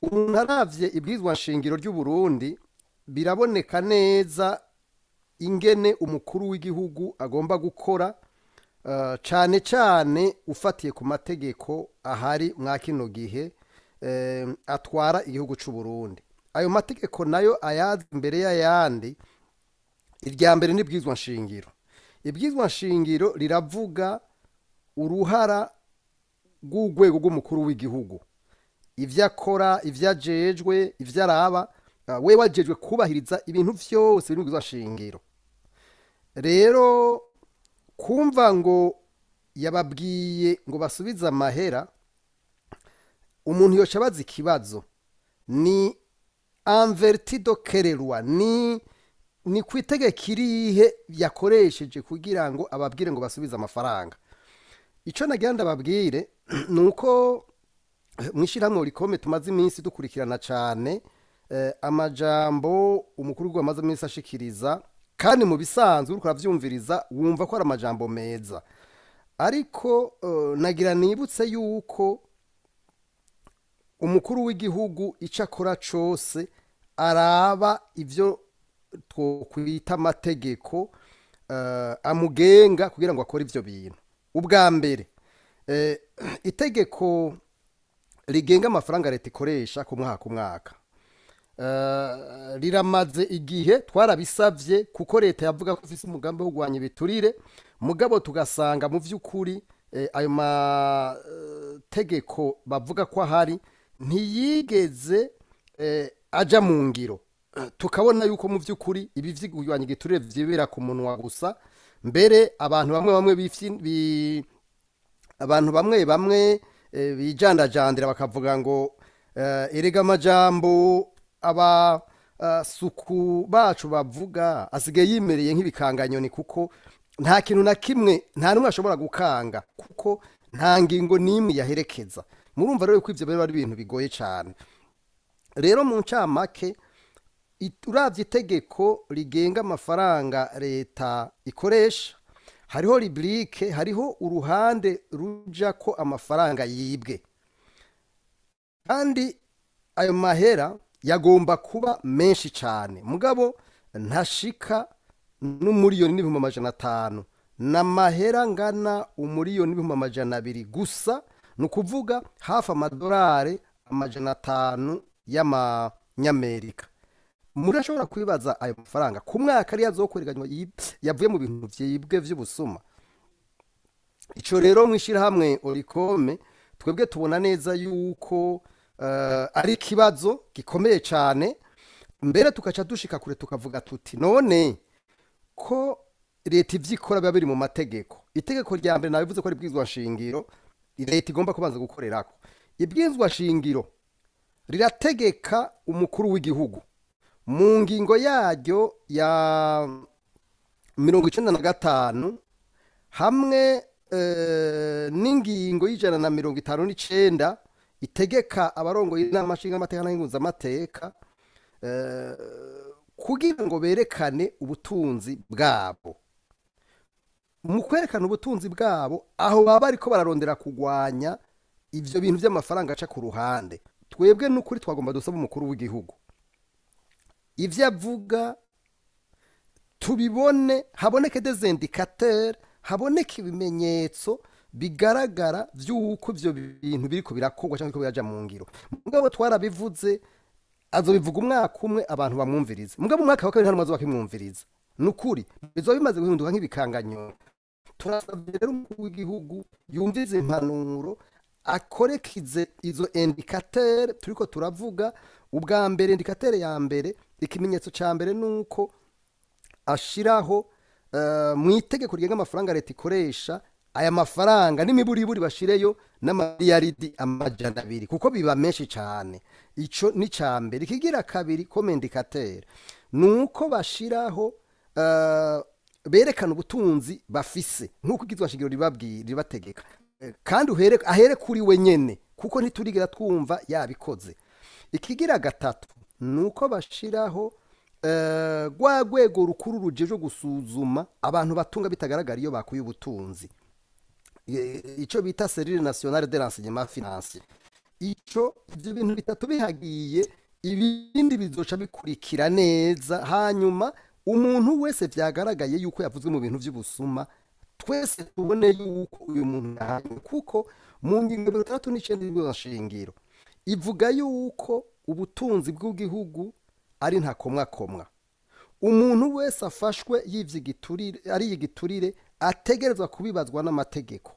Umuntu aravye ibwirizwa nshingiro ry'u Burundi, biraboneka neza ingene umukuru w'igihugu agomba gukora, cane cane ufatiye ku mategeko ahari mwa kino gihe atwara igihugu c'u Burundi. Ayo mategeko nayo ayazi imbere y'ayandi, irya mbere ni ibwirizwa nshingiro. Ibwirizwa nshingiro riravuga uruhara rw'urwego rw'umukuru w'igihugu, ivyo akora, ivyo ajejwe, ivyo araba. Wewe ajejwe kubahiriza ibintu vyose biri mu bwirizwa nshingiro. Rero kumva ngo yababwiye ngo basubize amahera, umuntu yoca abaza ikibazo: ni en vertu de quelle loi, ni ku itegeko irihe yakoresheje kugira ngo ababwire ngo basubize amafaranga? Ico nagira ndababwire ni uko mw'ishirahamwe Olucome tumaze iminsi dukurikirana cane amajambo umukuru w'igihugu amaze iminsi ashikiriza, kandi mu bisanzwe uriko uravyumviriza wumva ko ari amajambo meza. Ariko nagira nibutse yuko umukuru w'igihugu ico akora cose araba ivyo twokwita amategeko amugenga kugira ngo akore ivyo bintu. Ubwa mbere, itegeko rigenga amafaranga leta ikoresha ku mwaka ku mwaka riramaze igihe. Twarabisavye kuko leta yavuga ko ifise umugambi wo kurwanya ibiturire, mugabo tugasanga mu vy'ukuri ayo mategeko bavuga ko ahari ntiyigeze aja mu ngiro. Tukabona yuko mu vy'ukuri ibi vy'kurwanya igiturire vyibera ku munwa gusa. Mbere abantu bamwe bamwe abantu bamwe bamwe bijandajandira bakavuga ngo erega amajambo aba suku bacu bavuga asigaye yimereye nk'ibikanganyoni, kuko nta kintu na kimwe, nta n'umwe ashobora gukanga, kuko nta ngingo n'imwe yaherekeza. Murumva rero ko ivyo biba ari ibintu bigoye cane. Rero mu ncamake, uravye itegeko rigenga amafaranga leta ikoresha, hariho rubrique, hariho uruhande rujako amafaranga yibwe, kandi ayo mahera yagomba kuba menshi cane, mugabo ntashika n'1,500,000, n'amahera ngana 1,200,000 gusa, ni ukuvuga hafi amadolari 500 y'amanyamerika. Murashobora kwibaza ayo mafaranga ku mwaka ariyo azokwerekanywa yavuye mu bintu vyibwe vy'ubusuma. Ico rero mw'ishirahamwe Olucome twebwe tubona neza yuko ari ikibazo gikomeye cane. Mbere tukaca dushika kure tukavuga tuti: none ko leta ivyo ikora biba biri mu mategeko, itegeko rya mbere nabivuze ko ari ibwirizwa nshingiro leta igomba kubanza gukorerako. Ibwirizwa shingiro rirategeka umukuru w'igihugu mu ngingo yaryo ya 95 hamwe n'ingingo y'159 itegeka abarongoye inama nshingamateka n'abakenguzamateka kugira ngo berekane ubutunzi bwabo. Mu kwerekana ubutunzi bwabo, aho baba bariko bararondera kugwanya ivyo bintu vy'amafaranga aca ku ruhande. Twebwe n'ukuri twagomba dusaba umukuru w'igihugu ivyo avuga tubibone, haboneke des indicateurs, haboneke ibimenyetso bigaragara vy'uko ivyo bintu biriko birakorwa cyangwa biriko biraja mu ngiro. Mugabo twarabivuze, azobivuga umwaka umwe abantu bamwumvirize, mugabo umwaka wa kabiri nta n'umwe azoba akimwumviriza. Nukuri bizoba bimaze guhinduka nk'ibikanganyoni. Turasabye rero umukuru w'igihugu yumvize impanuro, akorekize izo indicateur turiko turavuga. Ubwa mbere, indicateur ya mbere, ikimenyetso ca mbere, nuko ashiraho mu itegeko rigenga amafaranga leta ikoresha aya mafaranga n'imiburiburi bashireyo n'amaliyaridi 200, kuko biba menshi cane. Ico ni ca mbere. Ikigira kabiri comme indicateur nuko bashiraho berekana ubutunzi bafise nk'uko igizwe shingiro ribabwira, ribategeka. Kandi uhere ahere kuri we nyene, kuko ntiturigera twumva yabikoze. Ikigira gatatu nuko bashiraho rwa rwego rukuru rujejwe gusuzuma abantu batunga bitagaragara iyo bakuye ubutunzi, ico bita Cellule Nationale de Renseignement Financier. Ico ivyo bintu bitatu bihagiye, ibindi bizoca bikurikira neza. Hanyuma umuntu wese vyagaragaye yuko yavuzwe mu bintu vy'ubusuma, twese tubone yuko uyu muntu yahanywe, kuko mu ngingo 69 y'ibwirizwa nshingiro ivuga yuko ubutunzi bw'igihugu ari ntakomwakomwa. Umuntu wese afashwe yivye igiturire, ariye igiturire, ategerezwa kubibazwa n'amategeko.